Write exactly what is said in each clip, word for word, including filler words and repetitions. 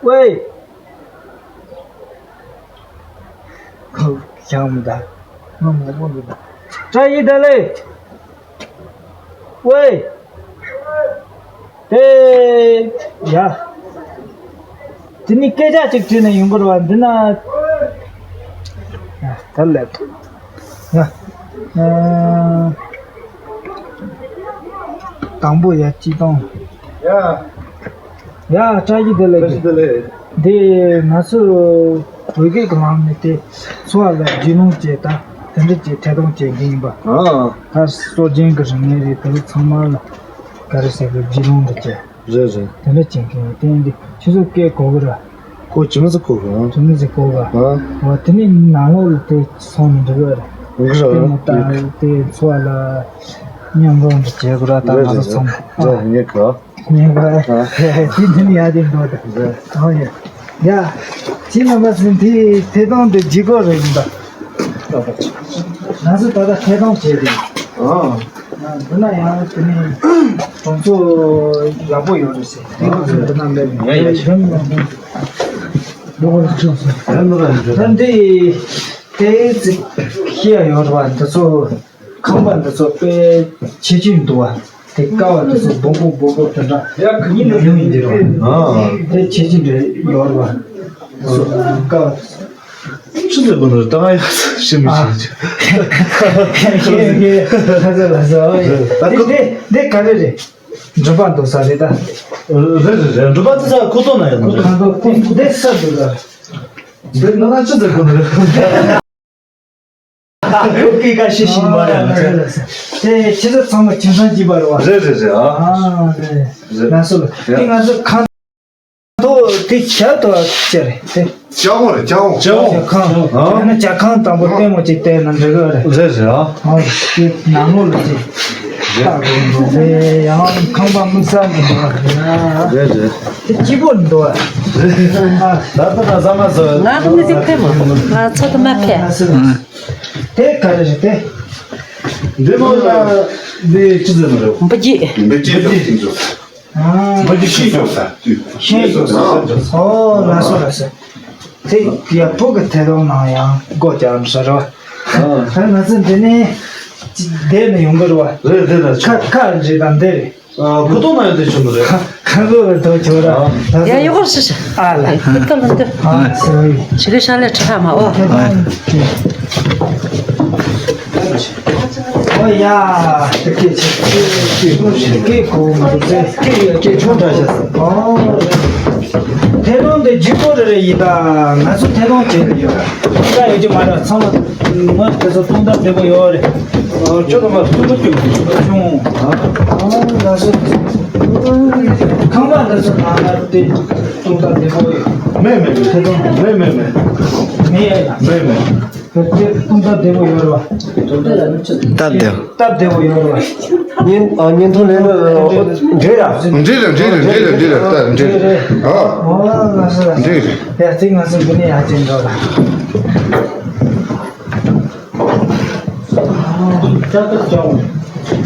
ཝེ། ཁོ་ཞང་མི་ད། ང་མོག་པོ་འདུག་ད། བཀྲ་ཤིས་བདེ་ལེགས། ཝེ། ཨེ། ཡ། དེ་ནི་སྐད་ཆ་ཅིག་དྲིས་ན་ཡོང་གི་རེད་བ། འདི་ན། ཡ། ད་ལབ། ཡ། ཨ། དང་པོ་ཡ་སྤྱི་བཏང་། ཡ། ཡ། བཀྲ་ཤིས་བདེ་ལེགས། བཀྲ་ཤིས་བདེ་ལེགས། འདི་ང་ཚོ་བོད་སྐད་ཀྱི་ལམ་ནས་དེ་འཚོ་བ་ལ་རྒྱུས་ལོན་བྱེད་ད་དེ་འདྲ་བྱེད་ཐད་གཏོང་བྱེད་མཁན་ཡིན་པ། ཨ། ད་སྲོལ་རྒྱུན་གྱི་རིག་གནས་རེད། དེ་ཚང་མ་ལ་ག་རེ་ཟེར་དགོས། རྒྱུས་ལོན་འདྲ་བྱེད། རེད་རེད། དེ་འདྲ་བྱེད་མཁན་ཡིན། དེ་འདི་ཁྱེད་ཚོ་སྐད་གོ་གི་ར། གོ། ཇི་མི་ཚོ་གོ་གི། ཨ། ཇི་མི་ཚོ་གོ་གི། ཨ། འོ་དེ་ནི་ནང་ལོགས་ལ་དེ་སོང་ནས་འགྲོ་གི་ར། འགྲོ་གི་ར། དེ་ནི་ད་དེ་འཚོ་བ་ལ་མཉམ་རུབ་འདྲ་བྱེད་དགོས་ར། ད་ང་ཚོ་ཚང་མ། རེད་རེད། ངས་གོ། ངས་གོ། ཨ། དེ་འདི་ནི་ཡ་དེ་འགྲོ་ད། རེད། ཨོ་ཡ། ཡ། ཁྱེད་རྣམ་པ་ཚོ་འདི་ཐད་གཏོང་འདི་ལྗིད་ཁོག་རེད་ཡིན་ད། ང་ཚོ་ད་ལྟ་ཐད་གཏོང་བྱས་ཏེ། ཨ། ང་འདི་ན་ཡང་དེ་ནས་གྲོང་ཚོ་ཡག་པོ་ཡོད་རེད་ཟེར། དེ་ང་ཚོ་འདི་ན་སླེབས་ཡ་ཡ་ཡ། ཡ་ཡ། ད་འདི་དེ་ཚིག་ཤེས་ཡ་ཡོད་རེད་བ། འདི་ཚོ་ཁང་པ་འདི་ཚོ་དཔེ་ཆེ་ཆུང་འདུག་བ། དེ་ཀ་བ་དེ་ཚོ་སྦོམ་པོ་སྦོམ་པོ་དེ་འདྲ་ཡ་ག་ཉིན་ནས་ཡོང་ཡིན་གྱི་རེད་བ། ཨ། དེ་ཆེ་ཆུང་འདྲ་ཡོད་རེད་བ། ཀ་བ་དེ་ཚོ། ཆུ་ཚོད་དགུ་ནས་ད་ང་ཡང་ཤེས་མི་ཤེས། ཁྱེད་ཁྱེད་ཁྱེད་ལ་ཟ་བ་ཡིན། ད་ཁོ་དེ་དེ་ག་རེ་རེད། འགྲུལ་པ་འདུག་ས་རེད་ད། རེད་རེད་རེད། འགྲུལ་པ་དེ་ས་ཁོ་ཐོག་ན་ཡོད་ནི་རེད། ཁང་ཐོག་ཁོ་འདི་ས་འདུག་ད། འདི་ང་ཆུ་ཚོད་དགུ་ནས་རེད། ཨ་ཁུ་སྐད་ཀ་ཤེས་བཞིན་པ་ཡང་ཟེར། དེ་ཁྱེད་ཚོ་ཚང་མ་ཁྱིམ་ཚང་གཅིག་པ་རེད་བ། རེད་རེད་རེད། ཨ། ཨ་རེད། རེད། ལགས་སོ། དེ་ང་ཚོ་ཁང་ཐོག་དེ་ཞབས་ཏོག་ཅེ་རེད་དེ། ལྕགས་འོང་རེད། ལྕགས་འོང་། ལྕགས་འོང་། ལྕགས་འོང་། ཨ། ཡང་ན་ལྕགས་ཁང་དང་པོ་ལྟད་མོ་ཅིག་བལྟས་ན་འགྲིག་གི་རེད། རེད་རེད། ཨ། ཨ། དེ་ནང་ལོགས་ལ་ཅིག་ལྟ་དགོས་འདུག་དེ་ཡང་ཁང་པ་དམིགས་བསལ་མི་འདུག་རེད། རེད་རེད། དེ་སྐྱིད་པོ་འདུག་རེད། ཨ། ད་ལྟ་ད་ཟ་མ་ཟ། ང་གི་མི་ཚེ་ཕེབས་མོ། ང་ཚོ་དུ་མ་ཕེབས། དེ་ག་རེ་རེད་དེ། འདི་མོ་ལ་འདི་ཅི་ཟེར་ནི་རེད། འབུ་རྒྱུད། འབུ་རྒྱུད་དང་ཅི་འཇོག་ཨ། འབུ་རྒྱུད་ཤིང་འཇོག་ས་དུས། ཤིང་འཇོག་ས། ཨོ་ལགས་སོ་ལགས་སོ། དེ་ཡ་བུ་གི་ཐད་གཏོང་ནང་ཡང་སྒོ་རྒྱག་འགྲོ་ས་རེད་བ། ཨ། ད་ང་ཚོ་འདི་ནས་བསྡད་ནས་ཡོང་གི་རེད་བ། རེད་རེད་རེད། ཁ་ཁ་འདྲི་དང་འདི་རེད། ཨ། ཁུ་ཏོ་ན་ཡོད་དེ་ཆུ་མི་རེད། ཁ་ཁ་ལོ་རེ་དོ་ཆོ་ར། ཡ་ཡོ་གོ་ཤི་ཤི། ཨ་ལ། ཁུ་ཏོ་ལོ་འདི། ཨ་སོ་ཡི། ཆི་གི་ཤ་ལེ་ཁྲི་ཁ་མ་ཨོ། ཨོ་ཡ། ཏི་ཀེ་ཆི་ཀེ་ཀེ་ཀེ་ཀེ་ཀོ་མ་རེད་ཀེ་ཀེ་ཆུང་དྲག་ཤ་སོ། ཨོ། ཐད་གཏོང་འདི་ལྗིད་པོ་རེ་རེ་ཡིན་ད། ང་ཚོ་ཐད་གཏོང་བྱེད་ཀྱི་ཡོད། ད་ཡོད་ཀྱི་མ་རེད། ཚང་མ་ང་དེ་ཚོ་སྟོང་ཟླ་བདེ་པོ་ཡོད་རེད། ཨ། ཁྱོད་ཚང་མ་སྟོང་ཟླ་སྐྱོ་གི་བྱུང་། ཨ། ཨ་ལགས་སོ། ཁང་པ་འདི་ཚོ་ནང་ལ་དེ་སྟོང་ཟླ་བདེ་པོ་ཡོད། མེད་མེད་མེད། ཐད་གཏོང་མེད་མེད་མེད། མེད་ཡ། མེད་མེད། དེ་སྟོང་ཟླ་བདེ་པོ་ཡོད་རེད་བ། སྟབས་བདེ། སྟབས་བདེ་པོ་ཡོད་རེད་བ། བརྙན། ཨ། བརྙན་ཐུང་ལེན་ནི་འདྲེ་ར། འདྲེ་རེད་འདྲེ་རེད་འདྲེ་རེད་འདྲེ་རེད། ད་འདྲེ་རེད། ཨ། ཨོ་ལགས་སོ་ལགས་སོ། འདྲེ་རེད། ཡ་ཙི་ང་ཚོ་འདི་ནས་ཡར་ཅིག་འགྲོ་ལ། ཨོ་ལྕགས་ཀྱི་ལྕགས་འོང་།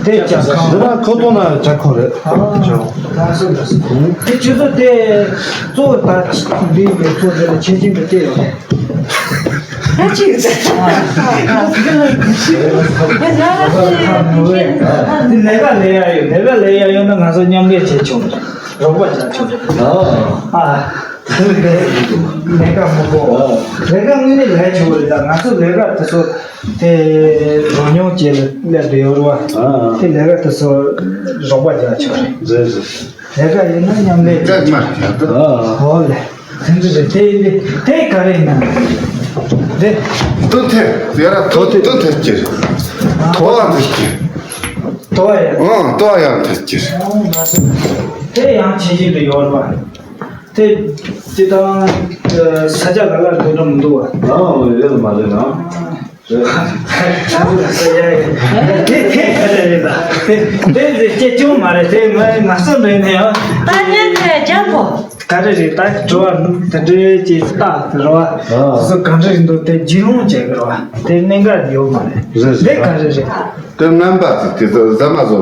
དེ་ལྕགས་ཁང་། འདི་ན་ཁོ་ཐོག་ན་ལྕགས་ཁང་རེད། ཨོ་ལགས་སོ་ལགས་སོ། དེ་ཁྱོད་ཚོ་དེ་གཙོ་བོ་ད་འདི་ཡི་གཙོ་དེ་ལ་ཆེ་ཆུང་གི་སྟེ་ཡོད་རེད། ཨ་ཅིག་ཟེར། ང་ཚོ་ལས་ཀ་ལས་ཡ་ཡོད། ལས་ཀ་ལས་ཡ་ཡོད་ན་ང་ཚོ་མཉམ་ལས་བྱེད་ཆོག་རོགས་པ་བྱ་ཆོག་ཨ། ལས་ཀ་མང་པོ། ལས་ཀ་དངོས་གནས་ལས་ཆོག་རེད་ད། ང་ཚོ་ལས་ཀ་དེ་ཚོ་དེ་རོགས་མྱོང་བྱེད་ལ་སླེབས་བསྡད་ཡོད་རེད་བ། དེ་ལས་ཀ་དེ་ཚོ་རོགས་པ་བྱ་ཆོག་རེད། རེད་རེད། ལས་ཀ་ཡིན་ན་མཉམ་ལས་ཀྱི་ཨ། ཨོ་ལེ། དེ་འདྲ་རེད། དེ་ཡིན་དེ་ག་རེ་ཡིན་ན། དེ། ཏུ་ཐེ། ཡ་ར་ཏུ་ཐེ། ཏུ་ཐེ་ཀྱི། ཐོ་བ་ཐེ་ཀྱི། ཐོ་བ་ཡ། ཨང་། ཐོ་བ་ཡ་ཐེ་ཀྱི། ཨོ་ལགས་སོ། དེ་ཡང་ཆེ་ཆེ་དུ་ཡོད་རེད་བ། དེ་སྤྱི་བཏང་ས་ཆ་ལ་ལ་དེ་འདྲ་མི་འདུག་བ། ཨ་ཡོད་མ་རེད་ན། དེ་དེ་ག་རེ་རེད་ད། དེ་དེ་དེ་སྐྱེ་ཆུང་མ་རེད། དེ་ང་ང་ཚོ་འདྲ་ནས་ཡང་། ད་ཉན་ནས་རྒྱབ་པོ། ག་རེ་རེད་ད། དྲི་བ་དེ་འདྲའི་ཅིག་བཏགས་ཟེར་བ། སོ་སོ་ག་འདྲ་ཡིན་འདུག་དེ་རྒྱུས་ལོན་བྱེད་དགོས་རེད་བ། དེ་གནད་འགག་ཡོད་མ་རེད། རེད་རེད། དེ་ག་རེ་རེད། དེ་རྔན་པ་དེ་དེ་ཟ་མ་བཟོ།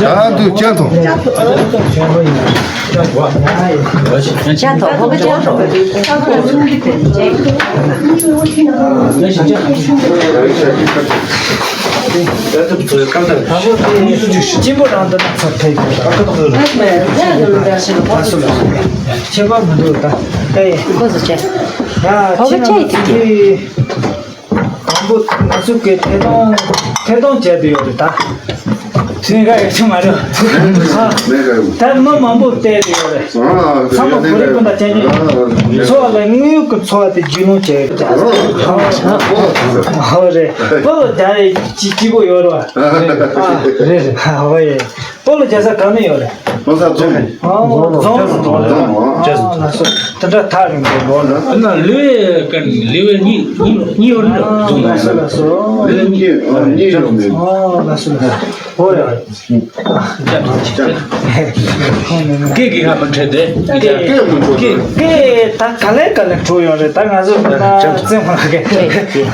ད་དུ་ཅན་ཐོ། ཅན་ཐོ་ཧོ་གི་ཅན་ཐོ། གཅིན་པོ་རང་དུ་ན་ཚ་ཐེ་གི། ཁྱད་པར་མི་འདུག་ད་ལྟ་ཡི། ཁོ་ཚོ་ཅན། ཡ་ཧོ་གི་ཅན་ཐེ་གི། དང་པོ་ང་ཚོ་གི་ཐད་གཏོང་ཐད་གཏོང་བྱས་ཏེ་ཡོད་རེད་ད། ཚན་ཁ་ཡོད་ཚོད་མ་རེད། ད་མི་མང་པོ་བལྟས་ཏེ་ཡོད་རེད། ཚང་མ་གོ་རིག་ཀུན་དང་ཅན་ཅན་འཚོ་བ་ལ་དངོས་ཡོད་ཀྱི་འཚོ་བ་དེ་རྒྱུས་ལོན་བྱས་ཡོད་ཀྱང་། ཧོ་རེད། བོད་ལ་རྒྱ་རེད་ཅི་སྐྱིད་པོ་ཡོད་རེད་བ། རེད་རེད། ཧོ་ཡེ། བོད་ལ་རྒྱ་ས་ག་ནས་ཡོད་རེད། ལྷ་ས་རྫོང་། ཨ་རྫོང་རྫོང་། ཨ་ལགས་སོ། དེ་འདྲ་ཐག་རིང་པོ་ལོ་ལ། ཨ་ན་ལུས་ཀན་ལུས་ནི་ནི་ཡོད་ནི་རྫོང་། ལགས་སོ་ལགས་སོ། ལུས་ནི་ནི་ཡོད་ནི། ཨ་ལགས་སོ་ལགས་སོ། ཨོ་ཡ། སྐད་ཀྱི་ཧ་མ་འཕྲད་དེ། སྐད་མི་འཕྲོད། སྐད་ད་ག་ལེ་ག་ལེ་འཕྲོ་ཡོང་རེད། ད་ང་ཚོ་ད་བཙན་མ་གི་སྐད་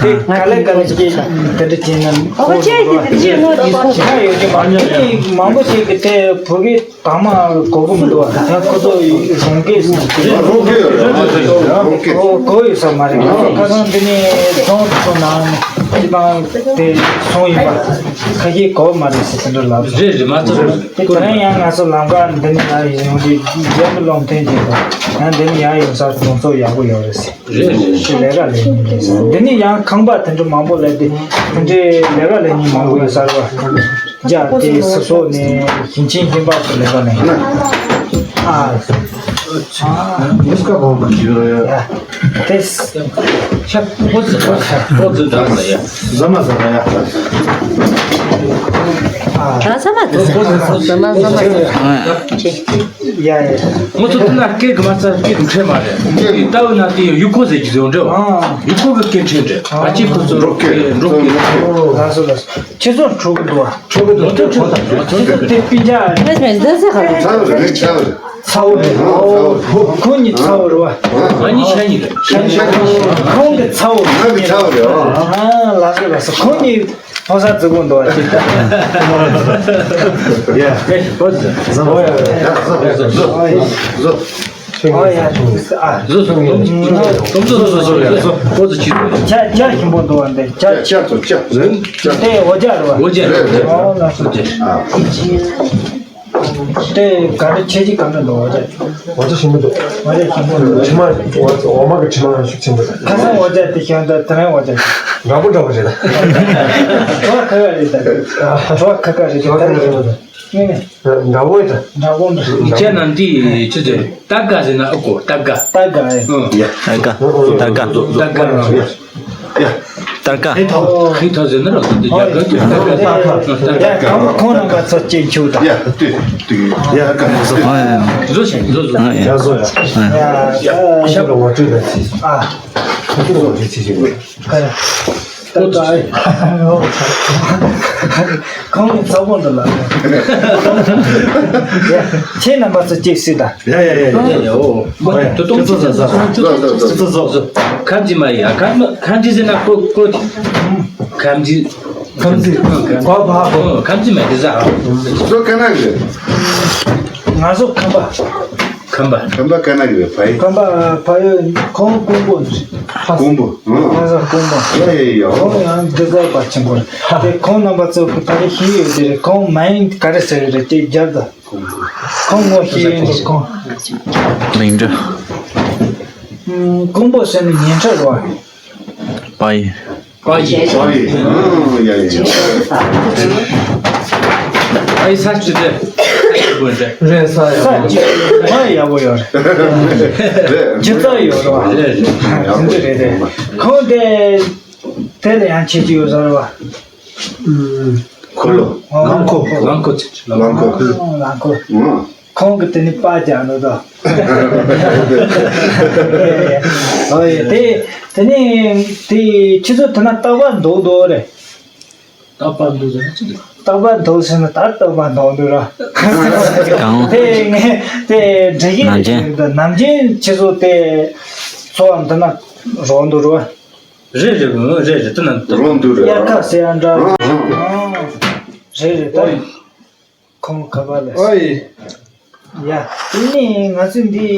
ག་ལེ་ག་ལེ་སྐད་དེ་འདྲ་བྱས་ན། ཨོ་ཅེ་ཅེ་ཅེ་ཅེ་ང་ཅི་ཡོད་ཀྱི་མ་མང་པོ་ཞིག་གི་དེ་བོད་སྐད། དང་མ་གོ་གི་མི་འདུག་ད་ཁོ་ཚོ་རང་སྐད་ཟེར་གྱི། རང་སྐད་ཡོད་རེད། རང་སྐད་ཡོད་རེད། གོ་ཡོད་ས་མ་རེད། ཁ་སང་འདི་ནས་རྫོང་དུ་ནང་སྤྱི་བཏང་དེ་སོང་ཡིན་པ། ཁ་ཤས་གོ་མ་རེད་ཟེར་དེ་འདྲ་ལབ། རེད་རེད། མ་ཚོར་རེད། དེ་ད་རིང་ཡང་ང་ཚོ་ལམ་ཁ་འདི་ནས་ཡར་ཡོང་དུས་རྒྱལ་པོ་ལུང་བསྟན་བྱས་པ། ཡང་འདི་ནས་ཡར་ཡོང་སར་གྲོང་ཚོ་ཡག་པོ་ཡོད་རེད་ཟེར། རེད་རེད། ལས་ཀ་ལས་མཁན་རེད་ཟེར། འདི་ནས་ཡང་ཁང་པ་དེ་འདྲ་མང་པོ་ལས་དེ་དེ་འདྲའི་ལས་ཀ་ལས་མཁན་མང་པོ་ཡོད་ས་རེད་བ། རྒྱ་དེ་སོ་སོ་ནས་ཞིང་ཆེན་ཁྱིམ་པ་ཚོ་ལས་ཀ་ནས། ཨ། ཨ། མི་སྐབས་འོག་མ་ཞིག་རོ་ཡ། ཡ། དེ། ཤ་ཁོ་ཚོ་ཁོ་ཚོ་ཁོ་ཚོ་འདྲ་ལ་ཡ། ཟ་མ་ཟ་ལ་ཡ། ཨ། ད་ཟ་མ་ད་ཟ་མ་ཟ་མ་ཟ་མ་ཟ་མ། ཡ་ཡ། ང་ཚོ་དེ་ན་སྐད་གི་མ་རྩ་སྐད་གི་འཕྲད་མ་རེད། སྐད་གི་ལྟ་བུ་ན་དེ་ཡང་ཡུལ་སྐོར་ཟེར་གྱི་ཡོད་འདྲ་བ། ཡུལ་སྐོར་གི་སྐད་འཕྲད་འདྲ། ཨ་ཅེ་ཁོ་ཚོ་འབྲོག་སྐད། འབྲོག་སྐད། ལགས་སོ་ལགས་སོ། ཁྱེད་ཚོ་འཕྲོ་གི་འདུག་བ། འཕྲོ་གི་འདུག་ཁྱེད་ཚོ་འཕྲོ་གི་འདུག་ཁྱེད་ཚོ་དེ་སྤུན་ཀྱག་མེད་མེད་འདི་ཚེ་ག་རེ། ཚ་བ་རེད། ཚ་བ་རེད། ཚ་བོ་རེད། ཨོ། ཁོང་གཉིས་ཚ་བོ་རེད་བ། ང་གཉིས་ཤ་གཉིས་རེད། ཤ་གཉིས་ཤ་གཉིས། ཁོང་གི་ཚ་བོ། ང་གི་ཚ་བོ་རེད། ཨ། ལགས་སོ་ལགས་སོ། ཁོང་གཉིས་ཕོ་གསར་རྫིག་པོ་འདུག་བ་ཅིག་ཡ། ཨེ་ཕོ་གསར། ཨོ་ཡ་ཡ། ཟོ་ཟོ་ཟོ་ཟོ། ཨོ་ཡ། ཨ། བཟོ་བཟོ་བཟོ་བཟོ་བཟོ་བཟོ་བཟོ་བཟོ་ཡ་བཟོ། ཁོ་ཚོ་ཅི་བཟོ། ཇ་ཇ་ཞིམ་པོ་འདུག་བ། འདི་ཇ་ཇ་ཚོ་ཇ་ཇ། དེ་འོ་ཇ་རེད་བ། འོ་ཇ་རེད། འོ་ཇ། ཨོ་ལགས་སོ། འོ་ཇ། ཨ། དེ་ག་རེ་ཆེ་ཆེ་ག་འདྲ་འདུག་འོ་ཇ། འོ་ཇ་ཞིམ་པོ་འདུག་འོ་ཇ་ཞིམ་པོ་འདུག་དྲི་མ་འོ་འོ་མ་གི་དྲི་མ་ཤུགས་ཆེན་པོ་འདུག་ཁ་སང་འོ་ཇ་དེ་ཤང་ད་དེ་རིང་འོ་ཇ། འདྲ་པོ་འདྲ་པོ་རེད་ད། བྲོ་བ་ཁ་ཁ་རེད་ད། བྲོ་བ་ཁ་ཁ་རེད་ད། བྲོ་བ་ཁ་ཁ་རེད་ད། ངས་ནས། འདྲ་པོ་ཡིན་ད། འདྲ་པོ་འདྲ། ཁྱེད་རྣམས་འདི་ཆུ་ཚོད་ཏ་དགའ་ཟེར་ན་ཨ་ཀོ་ཏ་དགའ། ཏ་དགའ་ཨེ། ཨང་། ཡ། ཏ་དགའ། ཏ་དགའ། ཏ་དགའ་རང་ཡ། ཏ་དགའ། ཧེ་ཐོ། ཧེ་ཐོ་ཟེར་ན་རང་དུ་རྒྱ་གར་གྱི་ཏ་དགའ། ཡ་གང་མོ་ཁོང་རྣམ་པ་ཚོ་སྐྱེ་ཆུ་དང་། ཡ་ཏུ་ཏུ་ཡ་ག་མོ་ཟོ། ཨ་ཡ། བཟོ་ཞིག་བཟོ་བཟོ། ཡ་བཟོ་ཡ། ཡ་ཞབས་ལ་ངོ་སྤྲོད་ལ་ཚིག་ཨ། ཁོ་ཚོ་ལ་ཚིག་ཅིག་དགོས། ཁོ་ཚོ། ཁོང་གི་ཚ་བོ་འདི་ལ། ཁྱེད་རྣམ་པ་ཚོ་སྐྱེས་སྲིད་ད། ཡ་ཡ་ཡ་ཡ་ཡ། ཨོ། ཁོ་ཚོ་ཚོ་ཚོ་ཚོ་ཚོ། ཁམ་ཅི་མ་ཡ་ཁམ་ཁམ་ཅི་ཟེར་ན་ཁོ་ཁོ། ཁམ་ཅི། ཁམ་ཅི། ཁམ་ཅི་མ་དེ་ཟ། ཁོ་ཚོ་ག་ན་གི། ང་ཚོ་ཁམས་པ། ཁམས་པ། ཁམས་པ་ག་ན་གི་བའི་ཕ་ཡུལ། ཁམས་པ་ཕ་ཡུལ་ཁོང་ཀོང་པོ་ནས། ཀོང་པོ། ཨང་། ང་ཚོ་ཀོང་པོ། ཡ་ཡ་ཡ། ཁོང་ཡང་འདི་ག་པ་ཆེན་པོ་རེད། དེ་ཁོང་རྣམ་པ་ཚོ་གི་ཕ་རི་ཤི་ཡོད་དེ་རེད། ཁོང་མ་ཡིན་ག་རེ་ཟེར་རེད་དེ་རྒྱབ་ད། ཁོང་ངོ་ཤེས་ཡོད་འདུག་ཁོང་། མིང་འདྲ། ཀོང་པོ་ཟེར་ནས་ཉན་ཁྲ་རོ། པ་ཡི། པ་ཡི། པ་ཡི། ཨང་། ཡ་ཡ་ཡ། པ་ཡི་ས་ཅི་དེ། རེད་ས་ཡ། ས་ཅི་མ་ཡག་པོ་ཡོད་རེད། རེད། ཇི་ཙམ་ཡོད་རེད་བ། རེད་རེད། འདི་རེད་རེད། ཁོང་དེ་དེ་ལ་ཡང་ཆེ་ཅི་ཡོད་ས་རེད་བ། ཁོ་ལོ། ལང་ཁོ། ལང་ཁོ། ལང་ཁོ། ལང་ཁོ། ཨང་། ཁོང་གི་དེ་ནི་པ་རྒྱག་ནོ་དོ། ཨོ་ཡེ་དེ་དེ་ནི་དེ་ཁྱེད་ཚོ་དེ་ན་རྟག་པར་འདུག་འདུག་རེད། རྟག་པར་འདུག་ཟེར་ན་ཅི་རེད། རྟག་པར་འདུག་ཟེར་ན་ད་རྟག་པར་འདུག་འདུག་ར། གང་། དེ་ངས་དེ་འདྲ་ཡིན་ནམ་རྒྱུན། ནམ་རྒྱུན་ཁྱེད་ཚོ་དེ་ཚོ་བ་འདི་ན་རོགས་འདུག་རོ། རེད་རེད། ཨང་། རེད་རེད། དེ་ན་རོགས་འདུག་རེད། དབྱར་ཁ་ཟེར་ཡ་འདྲ། ཨང་། རེད་རེད་ད། ཁོང་ཁ་པར་ལས། ཨོ་ཡེ། ཡ། དེ་ནས་ང་ཚོས་འདི།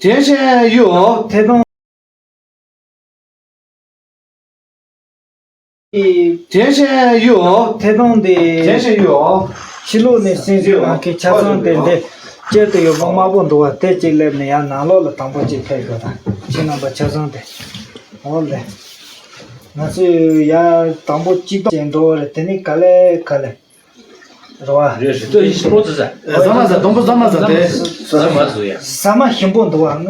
དེ་བཞིན་གཡུ། ཐད་གཏོང་། དེ་བཞིན་གཡུ། ཐད་གཏོང་འདི། དེ་བཞིན་གཡུ། ཕྱི་ལོགས་ནས་སྲིད་ཟུར་ནང་གི་ཆ་ཚང་དེ་འདི་སྤྱིར་དུ་ཡོད་པ་དམར་པོ་འདུག་བ། དེ་གཅིག་སླེབས་ནས་ཡར་ནང་ལོགས་ལ་དང་པོ་གཅིག་ཕེབས་དགོས་དང་། ཁྱེད་རྣམ་པ་ཆ་ཚང་དེ། འོ་ལེ། ང་ཚོས་ཡར་དང་པོ་གཅིག་ཏོག་ཅན་འགྲོ་བ་རེད། དེ་ནས་ག་ལེ་ག་ལེ། རེད་བ། རེད་རེད། ལྟོས་ཡིན་སྤོ་ཙི་ཟ། ཟ་མ་ཟ། སྡོང་པོ་ཟ་མ་ཟ་དེ། ཟ་མ་ཟ་ཡ། ཟ་མ་ཞིམ་པོ་འདུག་བ། ཨང་།